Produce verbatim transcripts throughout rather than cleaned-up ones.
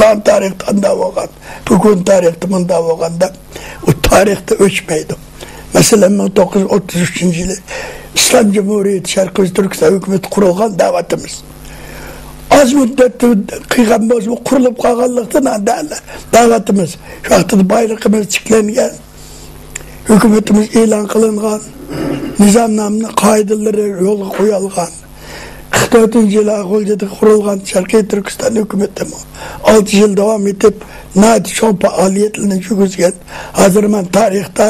ئاڭ تارىختا ئاندا بولغان، بۈگۈن تارىختا مۇندا بولغان دەپ، ئۇ تارىختا ئۆچمەيدۇ. مەسىلەن، مىڭ توققۇز يۈز ئوتتۇز ئۈچىنچى يىلى ئىسلام جۇمھۇرىيىتى شەرقىي تۈركىستان ھۆكۈمىتى قۇرۇلغان دەۋاتىمىز. ئاز مۇددەتتە قىلغان بولسىمۇ، قۇرۇلۇپ قالغانلىقتىن دەۋاتىمىز. شۇ ۋاقىتتا بايلىقىمىز چەكلەنگەن، ھۆكۈمىتىمىز ئېلان قىلىنغان، نىزامنامىنىڭ قائىدىلىرى يولغا قويۇلغان. قىرىق تۆتىنچى يىلى غۇلجىدا قۇرۇلغان شەرقىي تۈركىستان ھۆكۈمىتىمۇ ئالتە يىل داۋام ئېتىپ، ناھايىتى چوڭ پائالىيەتلەرنى يۈرگۈزگەن. ھازىر مانا تارىختا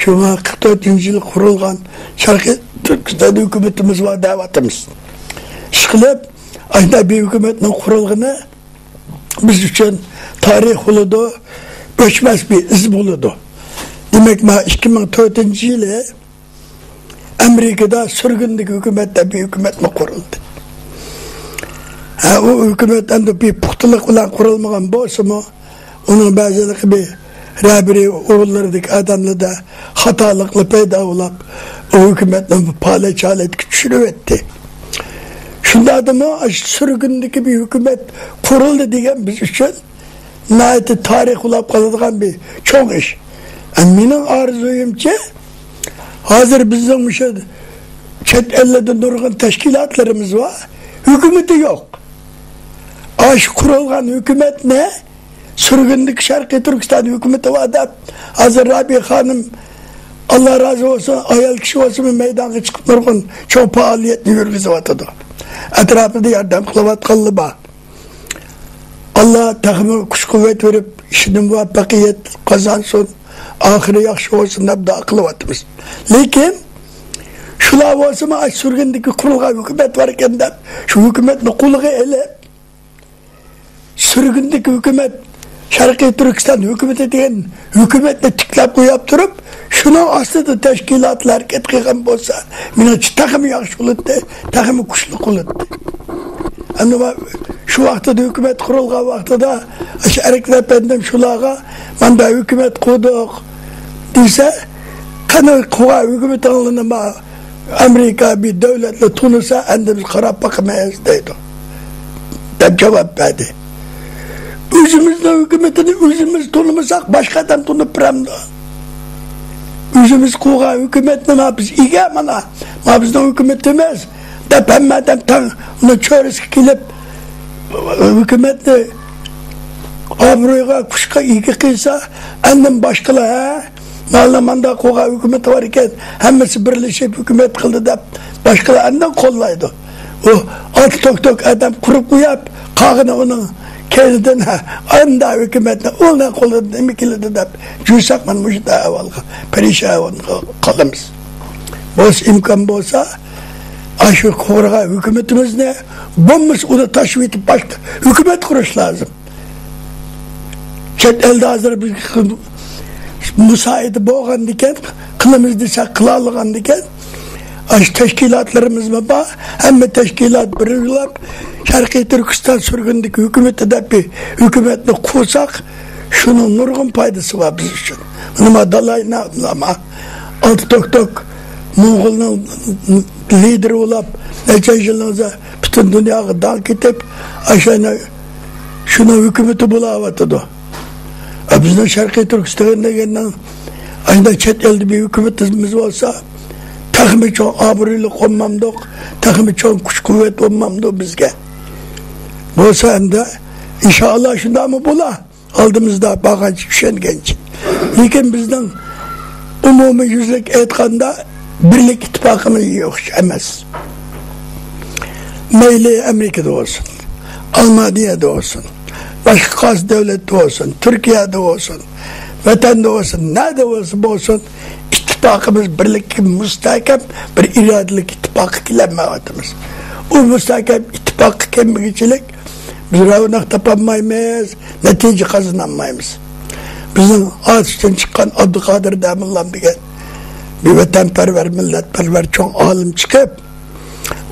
شۇ قىرىق تۆتىنچى يىلى قۇرۇلغان شەرقىي تۈركىستان ھۆكۈمىتىمىز بار دەۋاتىمىز. ئىشقىلىپ، ئاشۇنداق بىر ھۆكۈمەتنىڭ قۇرۇلغىنى بىز ئۈچۈن تارىخ بولىدۇ، ئۆچمەس بىر ئىز بولىدۇ. دېمەك، مانا ئىككى مىڭ تۆتىنچى يىلى ئامېرىكىدا سۈرگۈندىكى ھۆكۈمەت دەپ بىر ھۆكۈمەتمۇ قۇرۇلدى. ھە، ئۇ ھۆكۈمەت ئەمدى بىر پۇختىلىق بىلەن قۇرۇلمىغان بولسىمۇ، ئۇنىڭ بەزىلىكى بىر رەھبىرىي ئورۇنلىرىدىكى ئادەملەردە خاتالىقلار پەيدا بولۇپ، ئۇ ھۆكۈمەتنى پالەچ ھالەتكە چۈشۈرۈۋەتتى. شۇنداقتىمۇ ئاشۇ سۈرگۈندىكى بىر ھۆكۈمەت قۇرۇلدى دېگەن بىز ئۈچۈن ناھايىتى تارىخ بولاپ قالىدىغان بىر چوڭ ئىش. ئە، مېنىڭ ئارزۇيۇمچە، ھازىر بىزنىڭ مۇشۇ چەت ئەللەردە نۇرغۇن تەشكىلاتلىرىمىز بار، ھۆكۈمىتى يوق. ئاشۇ قۇرۇلغان ھۆكۈمەتنى سۈرگۈندىكى شەرقىي تۈركىستان ھۆكۈمىتى بار دەپ، ھازىر رابىيە خانىم، ئاللا رازى بولسۇن، ئايال كىشى بولسىمۇ مەيدانغا چىقىپ نۇرغۇن چوڭ پائالىيەتنى يۈرگۈزۈۋاتىدۇ. ئەتراپىدا ياردەم قىلىۋاتقانلار بار. ئاللا تېخىمۇ كۈچ-قۇۋۋەت بېرىپ، ئىشىدە مۇۋەپپەقىيەت قازانسۇن، ئاخىرى ياخشى بولسۇن دەپ دۇئا قىلىۋاتىمىز. لېكىن شۇلار بولسىمۇ، ئاشۇ سۈرگۈندىكى قۇرۇلغان ھۆكۈمەت بار ئىكەن دەپ، شۇ ھۆكۈمەتنى قولىغا ئېلىپ، سۈرگۈندىكى ھۆكۈمەت، شەرقىي تۈركىستان ھۆكۈمىتى دېگەن ھۆكۈمەتنى تىكلەپ قويۇپ تۇرۇپ، شۇنىڭ ئاستىدا تەشكىلاتلار ھەرىكەت قىلغان بولسا، مېنىڭچە تېخىمۇ ياخشى بولاتتى، تېخىمۇ كۈچلۈك بولاتتى. ئەمدى ما-، شۇ ۋاقتىدا ھۆكۈمەت قۇرۇلغان ۋاقتىدا، ئاشۇ ئەركىن ئەپەندىم شۇلارغا، مانا ھۆكۈمەت قۇردۇق دېسە، قېنى قۇرغان ھۆكۈمىتىڭلارنى ما-، ئامېرىكا بىر دۆلەتنى تونۇسا، ئەندى بىز قاراپ باقىمىز دەيدۇ، دەپ جاۋاب بەردى. ئۆزىمىزنىڭ ھۆكۈمىتىنى ئۆزىمىز تونۇمىساق، باشقا ئادەم تونۇپ بېرەمدۇ؟ ئۆزىمىز قۇرغان ھۆكۈمەتنى ما بىز ئىگە، مانا، ما بىزنىڭ ھۆكۈمىتىمىز دەپ ھەممە ئادەم تەڭ ئۇنىڭ چۆرىسىگە كېلىپ، ھۆكۈمەتنى ئابرۇيغا، كۈچكە ئىگە قىلسا، ئاندىن باشقىلار، ھە، مانا مانداق قۇرغان ھۆكۈمىتى بار ئىكەن، ھەممىسى بىرلىشىپ ھۆكۈمەت قىلدى دەپ باشقىلار ئاندىن قوللايدۇ. ئۇ ئالتە توك توك ئادەم قۇرۇپ قويۇپ، قالغىنى ئۇنىڭ كەينىدىن، ھە، ئاندا ھۆكۈمەتنى ئۇنىڭ قولىدىن نېمە كېلىدۇ دەپ يۈرسەك، مانا مۇشۇنداق ئەھۋالغا، پەرىشان ئەھۋالغا قالىمىز. بولسا ئىمكان بولسا، ئاشۇ قۇرغان ھۆكۈمىتىمىزنى بولمىسا ئۇنى تاشلىۋېتىپ باشقا ھۆكۈمەت قۇرۇش لازىم. چەت ئەلدە ھازىر بىر مۇسائىدە بولغاندىكىن، قىلىمىز دېسەك قىلالىغاندىكىن، ئاشۇ تەشكىلاتلىرىمىزمۇ بار، ھەممە تەشكىلات بىرلىشىپ شەرقىي تۈركىستان سۈرگۈندىكى ھۆكۈمىتى دەپ بىر ھۆكۈمەتنى قۇرساق، شۇنىڭ نۇرغۇن پايدىسى بار بىز ئۈچۈن. نېمە دالاي لاما ئالتە توك توك موڭغۇلنىڭ لىدىرى بولاپ، نەچچە يىللىق پۈتۈن دۇنياغا داڭ كېتىپ، ئاشۇنى، شۇنىڭ ھۆكۈمىتى بولاۋاتىدۇ. ئە، بىزنىڭ شەرقىي تۈركىستان دېگەننىڭ ئاشۇنداق چەت ئەلدە بىر ھۆكۈمىتىمىز بولسا، تېخىمۇ چوڭ ئابرۇيلۇق بولمامدۇق، تېخىمۇ چوڭ كۈچ-قۇۋۋەت بولمامدۇ بىزگە؟ بولسا ئەمدى، ئىنشائاللا، شۇنداقمۇ بولا. ئالدىمىزدا بارغانچە، چۈشەنگەنچە. لېكىن بىزنىڭ ئومۇميۈزلۈك ئېيتقاندا، بىرلىك ئىتتىپاقىمىز يوق ئەمەس. مەيلى ئامېرىكىدا بولسۇن، ئالمانىيەدە بولسۇن، باشقا قايسى دۆلەتتە بولسۇن، تۈركىيەدە بولسۇن، ۋەتەندە بولسۇن، نەدە بولسا بولسۇن، ئىتتىپاقىمىز، بىرلىككە مۇستەھكەم بىر ئىرادىلىك ئىتتىپاققا كېلەلمەيۋاتىمىز. ئۇ مۇستەھكەم ئىتتىپاققا كەلمىگۈچىلىك بىز رەۋنەق تاپالمايمىز، نەتىجە قازىنالمايمىز. بىزنىڭ ئاتۇشتىن چىققان ئابدۇقادىر داموللام دېگەن بىر ۋەتەنپەرۋەر، مىللەتپەرۋەر چوڭ ئالىم چىقىپ،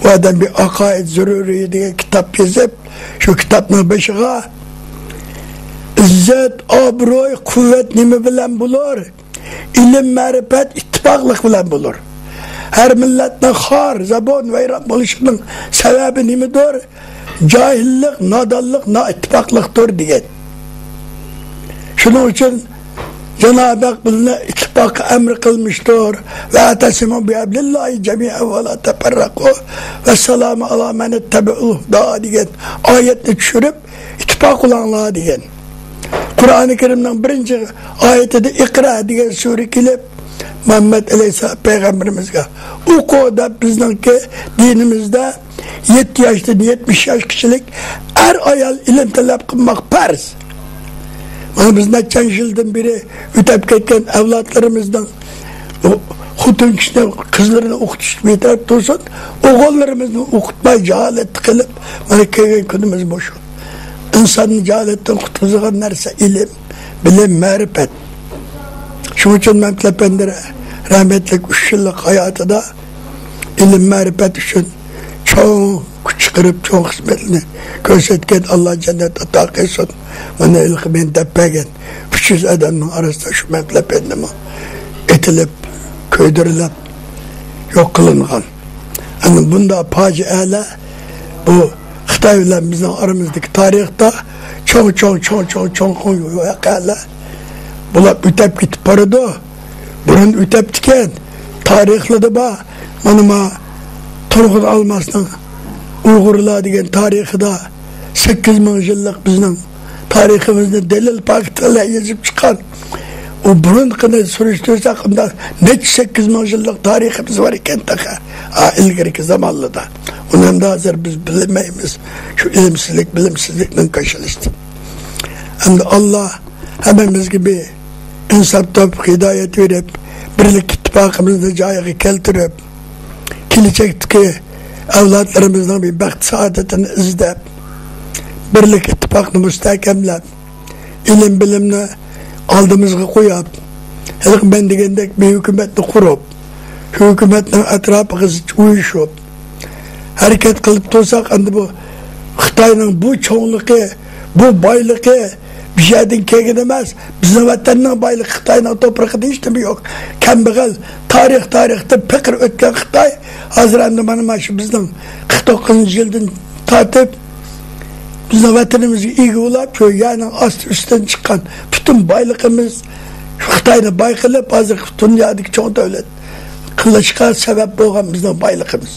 ئۇ ئادەم بىر ئاقائىد زۆرۈرىي دېگەن كىتاب يېزىپ، شۇ كىتابنىڭ بېشىغا، ئىززەت، ئابرۇي، قۇۋۋەت نېمە بىلەن بولۇر؟ ئىلىم، مەرىپەت ئىتتىپاقلىق بىلەن بولۇر. ھەر مىللەتنىڭ خار، زەبۇن، ۋەيران بولۇشىنىڭ سەۋەبى نېمىدۇر؟ جاھىللىق، نادانلىق، نائىتتىپاقلىقتۇر دېگەن. شۇنىڭ ئۈچۈن جانابى ھەق بىزنى ئىتتىپاققا ئەمر قىلمىشتۇر. «ۋەتەسىمۇ بىھەبلىللاھى جەمىئەن ۋە لا تەپەررەقۇ ۋەسسالامۇ ئالا مەن ئىتتەبەئۇل ھۇدا» دېگەن ئايەتنى چۈشۈرۈپ، ئىتتىپاق قىلىڭلار دېگەن. قۇرئانى كەرىمنىڭ بىرىنچى ئايىتىدە «ئىقرا» دېگەن سۈرە كېلىپ، مۇھەممەد ئەلەيھىسسالام پەيغەمبىرىمىزگە «ئوقۇ» دەپ، بىزنىڭكى دىنىمىزدە يەتتە ياشتىن يەتمىش ياشقىچىلىك ئەر-ئايال ئىلىم تەلەپ قىلماق پەرز. مانا بىز نەچچە يىلدىن بېرى ئۆتەپ كەتكەن ئەۋلادلىرىمىزنىڭ ئۇ خوتۇن كىشىنىڭ قىزلىرىنى ئوقۇتۇش بىر تەرەپ تۇرسۇن، ئوغۇللىرىمىزنى ئوقۇتماي جاھالەتتە قېلىپ، مانا كەلگەن كۈنىمىز مۇشۇ. ئىنساننى جاھالەتتىن قۇتقۇزىدىغان نەرسە ئىلىم، بىلىم، مەرىپەت. شۇنىڭ ئۈچۈن مەمتىلى ئەپەندى رەھمەتلىك ئۈچ يىللىق ھاياتىدا ئىلىم، مەرىپەت ئۈچۈن چوڭ كۈچ چىقىرىپ، چوڭ خىزمەتلىرىنى كۆرسەتكەن، ئاللا جەننەت ئاتا قىلسۇن. مانا ھېلىقى مەن دەپ بەرگەن ئۈچ يۈز ئادەمنىڭ ئارىسىدا شۇ مەمتىلى ئەپەندىمۇ ئېتىلىپ، كۆيدۈرۈلۈپ، يوق قىلىنغان. ئەنە بۇنداق پاجىئەلەر بۇ خىتاي بىلەن بىزنىڭ ئارىمىزدىكى تارىختا چوڭ، چوڭ، چوڭ، چوڭ، چوڭ، چوڭ ۋەقەلەر بولۇپ ئۆتەپ كېتىپ بارىدۇ. بۇرۇن ئۆتەپتىكەن، تارىخلىرىدا بار. مانا ما تۇرغۇن ئالماسنىڭ ئۇيغۇرلار دېگەن تارىخىدا سەككىز مىڭ يىللىق بىزنىڭ تارىخىمىزنى دەلىل پاكىتلار يېزىپ چىققان. ئۇ بۇرۇنقىنى سۈرۈشتۈرسەك، ئۇنداق نەچچە سەككىز مىڭ يىللىق تارىخىمىز بار ئىكەن تېخى. ئا، ئىلگىرىكى زامانلىردا. ئۇنى ئەمدى ھازىر بىز بىلمەيمىز. شۇ ئىلىمسىزلىك، بىلىمسىزلىكنىڭ كاشىلىشىدىن. ئەمدى ئاللا ھەممىمىزگە بىر ئىنساپ، تەۋپىق، ھىدايەت بېرىپ، بىرلىك ئىتتىپاقىمىزنى جايىغا كەلتۈرۈپ، كېلىچەكتىكى ئەۋلادلىرىمىزنىڭ بىر بەخت سائادىتىنى ئىزدەپ، بىرلىك ئىتتىپاقنى مۇستەھكەملەپ، ئىلىم بىلىمنى ئالدىمىزغا قويۇپ، ھېلىقى مەن دېگەندەك بىر ھۆكۈمەتنى قۇرۇپ، شۇ ھۆكۈمەتنىڭ ئەتراپىغا زىچ ئۇيۇشۇپ، ھەرىكەت قىلىپ تۇرساق، ئەمدى بۇ خىتاينىڭ بۇ چوڭلۇقى، بۇ بايلىقى بىر يەردىن كەلگەن ئەمەس. بىزنىڭ ۋەتەننىڭ بايلىقى خىتاينىڭ توپرىقىدا ھېچنېمە يوق. كەمبەغەل، تارىخ، تارىختا پېقىر ئۆتكەن خىتاي ھازىر ئەمدى مانا، مانا شۇ بىزنىڭ قىرىق توققۇزىنچى يىلدىن تارتىپ بىزنىڭ ۋەتىنىمىزگە ئىگە بولاپ، شۇ يەرنىڭ ئاستى ئۈستىدىن چىققان پۈتۈن بايلىقىمىز شۇ خىتاينى باي قىلىپ، ھازىرقى پۈتۈن دۇنيادىكى چوڭ دۆلەت قىلىشقا سەۋەب بولغان بىزنىڭ بايلىقىمىز.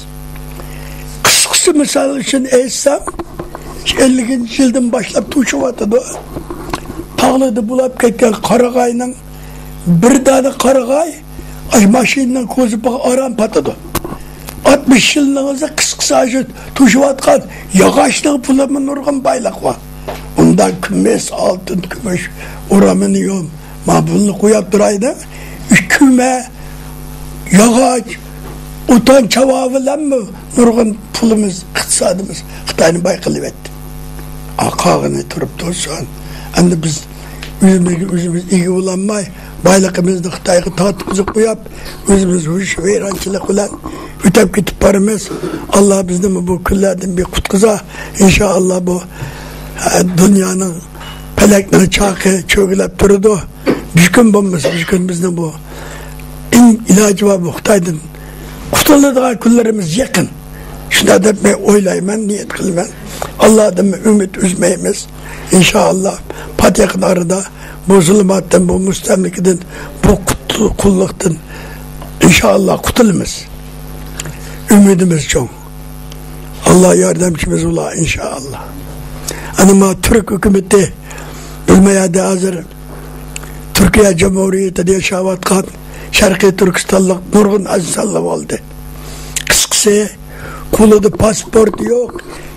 قىسقىسى، مىسال ئۈچۈن ئېيتسام، شۇ ئەللىكىنچى يىلدىن باشلاپ توشۇۋاتىدۇ. تاغلىردا بولاپ كەتكەن قارىغاينىڭ بىر دانە قارىغاي ئاشۇ ماشىنىنىڭ كوزۇپىغا ئاران پاتىدۇ. ئاتمىش يىلنىڭ ئۆزى قىسقىسى ئاشۇ توشۇۋاتقان ياغاچنىڭ پۇلىمۇ نۇرغۇن بايلىق بار. ئۇندا كۈمۈش، ئالتۇن، كۈمۈش، ئۇرانىيۇم، ما بۇنى قويۇپ تۇرايلى. ئۈكۈمە، ياغاچ، ئوتۇن چاۋا بىلەنمۇ نۇرغۇن پۇلىمىز، ئىقتىسادىمىز خىتاينى باي قىلىۋەتتى. ئا، قالغىنى تۇرۇپ تۇرسۇن. ئەمدى بىز ئۆزىمىزگە ئۆزىمىز ئىگە بولالماي، بايلىقىمىزنى خىتايغا تارتقۇزۇپ قويۇپ، ئۆزىمىز ھۇش ۋەيرانچىلىق بىلەن ئۆتەپ كېتىپ بارىمىز. ئاللا بىزنىمۇ بۇ كۈنلەردىن بىر قۇتقۇزا. ئىنشائاللا بۇ، ھە، دۇنيانىڭ، پەلەكنىڭ چاقى چۆگىلەپ تۇرىدۇ. بىر كۈن بولمىسا، بىر كۈن بىزنىڭ بۇ ئىن-، ئىلاجى بار بۇ خىتايدىن قۇتۇلىدىغان كۈنلىرىمىز يېقىن. شۇنداق دەپ مەن ئويلايمەن، نىيەت قىلىمەن. ئاللادىن ئۈمىد ئۈزمەيمىز. ئىنشائاللا، پات يېقىن ئارىدا بۇ زۇلۇماتتىن، بۇ مۇستەملىكىدىن، بۇ قۇت-، قۇللۇقتىن ئىنشائاللا قۇتۇلىمىز. ئۈمىدىمىز چوڭ. ئاللا ياردەمچىمىز بولا، ئىنشائاللا. ئەنە ما تۈرك ھۆكۈمىتى، بىلمەيەردە ھازىر تۈركىيە جۇمھۇرىيىتىدە ياشاۋاتقان شەرقىي تۈركىستانلىق نۇرغۇن ئىنسانلار بولدى. قىسقىسى، قولىدا پاسپورت يوق،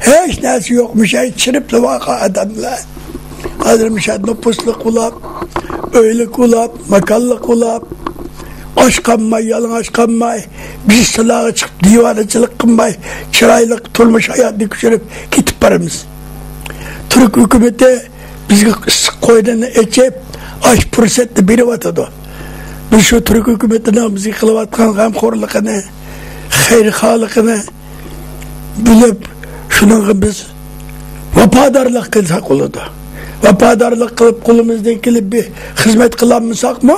ھېچ نەرسە يوق، مۇشۇ چىرىپلا بارغان ئادەملەر. ھازىر مۇشۇ نوپۇسلۇق بولاپ، ئۆيلۈك بولاپ، ماكانلىق بولاپ، ئاچ قالماي، يالىڭاچ قالماي، بىز سىلەرگە چىقىپ دىۋانىچىلىق قىلماي، چىرايلىق تۇرمۇش ھاياتنى كۆچۈرۈپ كېتىپ بارىمىز. تۈرك ھۆكۈمىتى بىزگە ئىسسىق قوينىنى ئېچىپ، ئاشۇ پۇرسەتنى بېرىۋاتىدۇ. بىز شۇ تۈرك ھۆكۈمىتىنىڭ بىزگە قىلىۋاتقان غەمخورلۇقىنى، خەيرخاھلىقىنى بىلىپ، شۇنىڭغا بىز ۋاپادارلىق قىلساق بولىدۇ. ۋاپادارلىق قىلىپ، قولىمىزدىن كېلىپ بىر خىزمەت قىلالمىساقمۇ،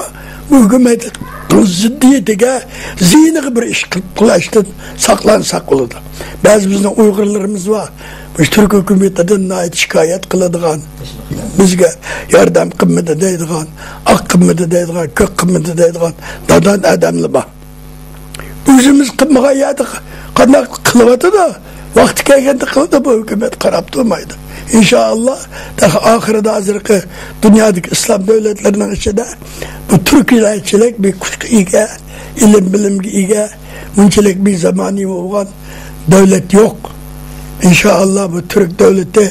بۇ ھۆكۈمەتنىڭ زىددىيىتىگە، زىيىنىغا بىر ئىش قىلىپ قىلىشتىن ساقلانساق بولىدۇ. بەزى بىزنىڭ ئۇيغۇرلىرىمىز بار، مۇشۇ تۈرك ھۆكۈمىتىدىن ناھايىتى شىكايەت قىلىدىغان، بىزگە ياردەم قىلمىدى دەيدىغان، ئاق قىلمىدى دەيدىغان، كۆك قىلمىدى دەيدىغان نادان ئادەملەر بار. ئۆزىمىز قىلمىغان يەردە قانداق قىلىۋاتىدۇ؟ ۋاقتى كەلگەندە قىلىدۇ، بۇ ھۆكۈمەت قاراپ تۇرمايدۇ. ئىنشائاللا، تېخى ئاخىرىدا ھازىرقى دۇنيادىكى ئىسلام دۆلەتلىرىنىڭ ئىچىدە بۇ تۈركلەرچىلىك بىر كۈچكە ئىگە، ئىلىم بىلىمگە ئىگە، بۇنچىلىك بىر زامانىي بولغان دۆلەت يوق. ئىنشائاللا، بۇ تۈرك دۆلىتى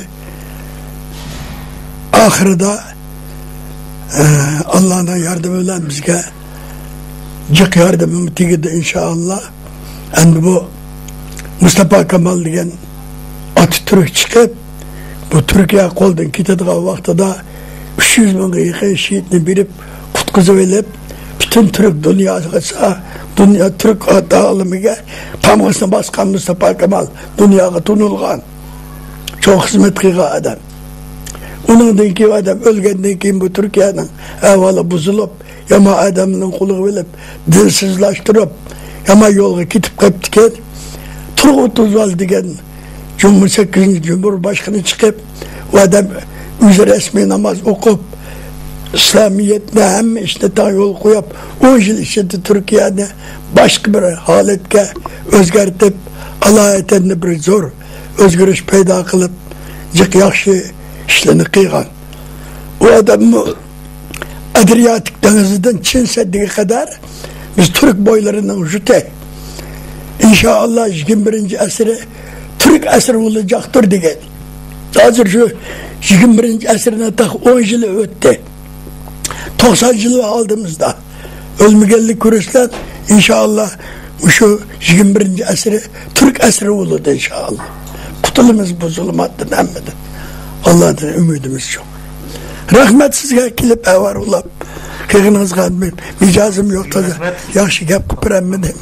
ئاخىرىدا، ئە، ئاللانىڭ ياردىمى بىلەن بىزگە جىق ياردىمى تېگىدۇ، ئىنشائاللا. ئەمدى بۇ مۇستاپا كامال دېگەن ئاتاتۈرك چىقىپ، بۇ تۈركىيە قولدىن كېتىدىغان ۋاقتىدا ئۈچ يۈز مىڭغا يېقىن شېھىتنى بېرىپ قۇتقۇزۇپ ئېلىپ، پۈتۈن تۈرك دۇنياسىغا، دۇنيا تۈرك ئالىمىگە تامغىسىنى باسقان مۇستاپا كامال دۇنياغا تونۇلغان، چوڭ خىزمەت قىلغان ئادەم. ئۇنىڭدىن كېيىن ئادەم ئۆلگەندىن كېيىن بۇ تۈركىيەنىڭ ئەھۋالى بۇزۇلۇپ، يامان ئادەمنىڭ قولىغا ئېلىپ، دىنسىزلاشتۇرۇپ، يامان يولغا كېتىپ قېپتىكەن. تۇرغۇت ئۆزال دېگەن جۇمھۇر سەككىزىنچى جۇمھۇر باشقىنى چىقىپ، ئۇ ئادەم ئۆزى رەسمىي ناماز ئوقۇپ، ئىسلامىيەتنى، ھەممە ئىشنى تەڭ يولغا قويۇپ، ئون يىل ئىچىدە تۈركىيەنى باشقا بىر ھالەتكە ئۆزگەرتىپ، ئالايىتەننى بىر زور ئۆزگىرىش پەيدا قىلىپ، جىق ياخشى ئىشلارنى قىلغان. ئۇ ئادەممۇ ئادرىياتىك دېڭىزىدىن چىن سەددىگە قەدەر بىز تۈرك بويلىرىنىڭ جۈتى. ئىنشائاللا، يىگىرمە بىرىنچى ئەسىرى تۈرك ئەسىرى بولىدىجاقتۇر دېگەن. ھازىر شۇ يىگىرمە بىرىنچى ئەسىرنىڭ تېخى ئون يىلى ئۆتتى. توقسان يىل ئالدىمىزدا. ئۆلمىگەنلىك كۈرەشلەر، ئىنشائاللا، مۇشۇ يىگىرمە بىرىنچى ئەسىرى تۈرك ئەسىرى بولىدۇ، ئىنشائاللا. قۇتۇلىمىز بۇ زۇلۇماتتىن، ھەممىدىن. ئاللادىن ئۈمىدىمىز چوڭ. رەھمەت سىزگە، كېلىپ ئەۋەر ئۇلاپ قىلغىنىڭىزغا. مىجەزىم يوق، تازا رەھمەت. ياخشى گەپ قىلىپ بېرەلمىدىم.